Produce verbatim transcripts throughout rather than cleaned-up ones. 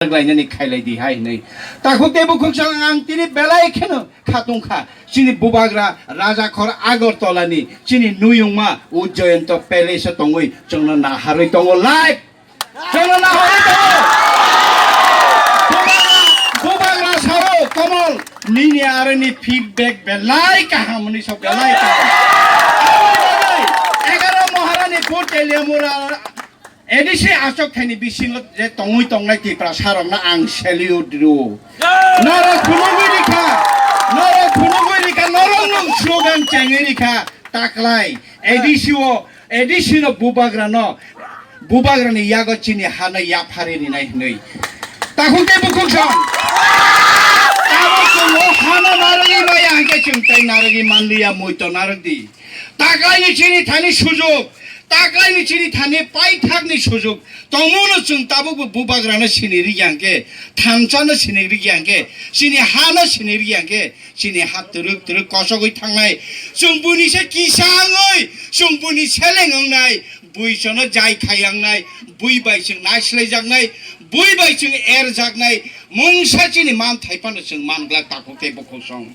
Lainani khailai di hai hinwi. Takhuk tei bukhuk song ang tini belai kheno khatungkha. Chini bubagra Rajakhor Agartala ni chini nuyungma Ujjayanta Palace o tongwi chwngno naharwi tongo live. Chwngno naharwi tongo. Bubagra, bubagra sao Komol nini aroni feedback belai kaham hwnwi sok belai kaham. Aboni bagwi egaroh Maharani Bhut Teliamura A D C achuk thaini bisingo je tongwi tongnai Tiprasa rokno ang salute rw. Norok phunugwi rikha, norok phunugwi rikha, norok nwng slogan chengwi rikha, taklai A D C o, A D C no bubagra no, bubagra ni yago chini hano yaphari rinai hinwi. Takhuk tei bukhuk song. Abo chwng o hano narwgwi maya hwnkhe chwng tei narwgwi manliya, muito narwk di. Taklai ni chini thani sujuk. Taklai ni chini thani paithak ni sujuk tongmung no chwng tabuk bo bubagra no sini rikya hwnkhe, thansa no sini rikya hwnkhe, chini ha no sini rikya hwnkhe, chini ha twrwk twrwk kosogwi thangnai. Chwng buni se kisa wngwi, chwng buni seleng wngnai, bui chono jai khai wngnai, bui bai chwng naislaijaknai, bui bai chwng erjaknai, mungsa chini manthai phano chwng manglak takhuk tei bukhuk song.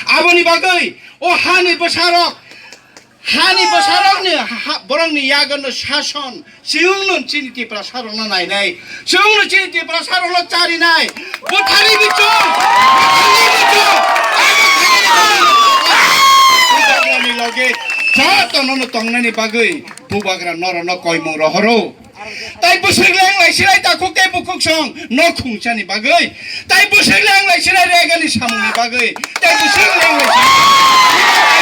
Aboni bagwi o hani bwsarok Hani bwsarokni ha-, borokni yagono sason, chwngno chini Tiprasarokno nainai, chwngno chini Tiprasarokno charinai, bwthari bichung, bwthari bichung, bubagrani loge jotono tongnani bagwi bubagra norokno koimung rohoro. Tai bwswk leng lai sinai takhuk tei bukhuk song nok khungsani bagwi. Tai bwswk leng lai sinai regani samungni bagwi. Tai bwswk leng lai sinai.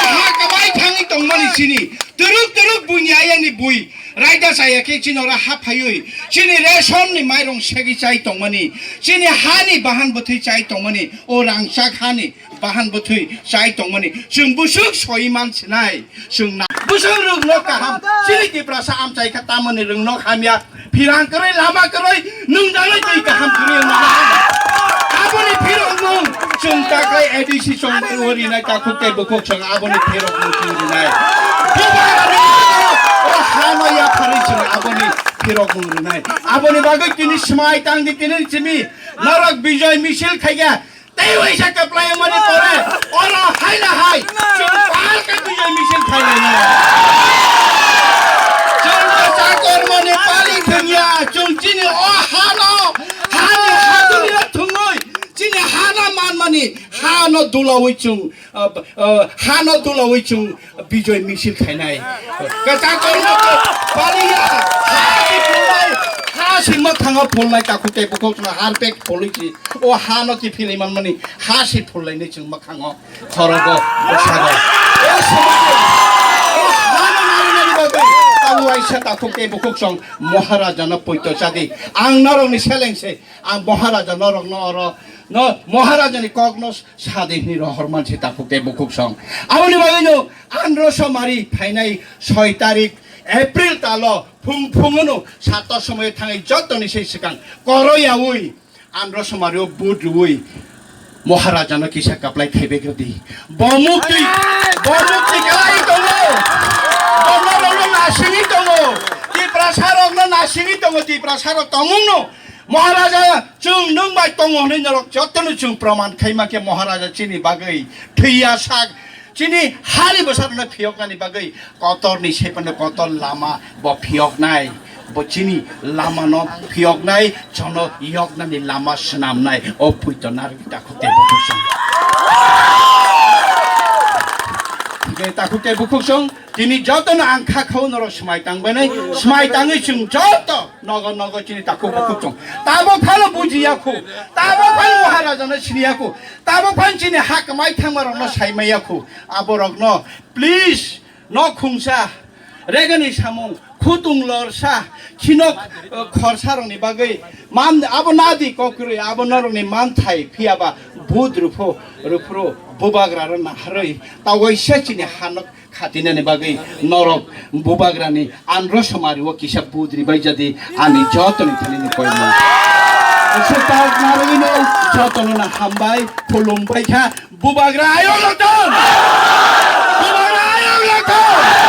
Ha kwbai thangwi tongmani chini. Twrwk twrwk buini ayani bui. Raida chaya khe chini ora ha phaiwi. Chini ration ni mairong segwi chai tongmani. Chini hani bahan bwthwi chai tongmani. O rangchak hani bahan bwthwi chai tongmani chwng bwswk soi man sinai, chwng na bwswk rwngno kaham. Chini Tiprasa amchai kha tamoni rwngno hamya, phirang kwrwi, lama kwrwi, nungjalwi twi kaham kwrwi wngmano. Aboni phirokmung chwng taklai A D C chwng rwwi rinai takhuk tei bukhuk chwng aboni phirokmung chwng rinai. Bubagra o hano yapharwi chwng aboni phirokmung rinai. Aboni bagwi tini swmai tangdi tini simi norok bijoy misil khaikha. Tei waisa kwplai wngmani pore oro hai na hai chwng palka bijai misil khainai no. Chwng kwchak kormoni pali thwngya, chwng chini o hano, hani hadurino thwngwi chini hano manmani hano dulawi chwng, ah, ah, hano dulawi chwng Bijoy misil khainai. Kwchak kormo paliya, ha si phulnai, ha si mwkhango phulnai, takhuk tei bukhuk chwng harpek phulwi si. O hano kiphilwi manmani, ha si phulnai ni chwng mwkhango, khorogo, bwsago. O swmai, o hano nari nari bagwi, abo waisa takhuk tei bukhuk chwng Maharajano poito chadi. Ang norokni seleng se, ang Maharaja norokno oro, no, Maharajani kokno Sadi hwnwi rohor mansi takhuk tei bukhuk song. Aboni bagwino andro somari phainai soi tarik April talo phung phungono sato somoyo thangwi jottoni se swkang koro yaui andro somario vote rwui Maharajano kisa kaplai khaibek rwdi. Bo muktwi, bo muktwi kwlai tongo. Bo norokno nasingwi tongo. Tiprasa rokno nasingwi tongo. Tiprasa rok tongmungno Maharaja, chwng nwng bai tongo hwnwi norok jotono chwng proman khaima khe Maharaja chini bagwi thwiya sak, chini hani bwsarokno phiyoknani bagwi kotorni sepano kotor lama bo phiyoknai, bo chini lamano phiyoknai, jono yoknani lama swnamnai, o puito narwgwi takhuk tei bukhuk song. Hingke takhuk tei bukhuk song, tini jotono ang kha khao norok swmai tangbainai, swmai tangwi chwng joto Nogo nogo chini takhuk bukhuk chwng. Tabok phano bujiya khu. Tabok phano Maharaja no siniya khu. Tabok phano chini ha kwmai thangma rok no sai maya khu. Abo rok no please no khungsa regani samung khutung lorsa khinok, eh, khorsa rok ni bagwi man abo nadi kokrwi abo norok ni manthai phiyaba bud rupho rupro bubagra rok naharwi tawaisa chini hanok khatinani bagwi norok bubagrani andro somari o kisa budri bai jadi ani jotoni thani ni koimung. Swkang narwino jotono na hambai khulum bai kha bubagra ayok lokton. Bubagra ayok lokton.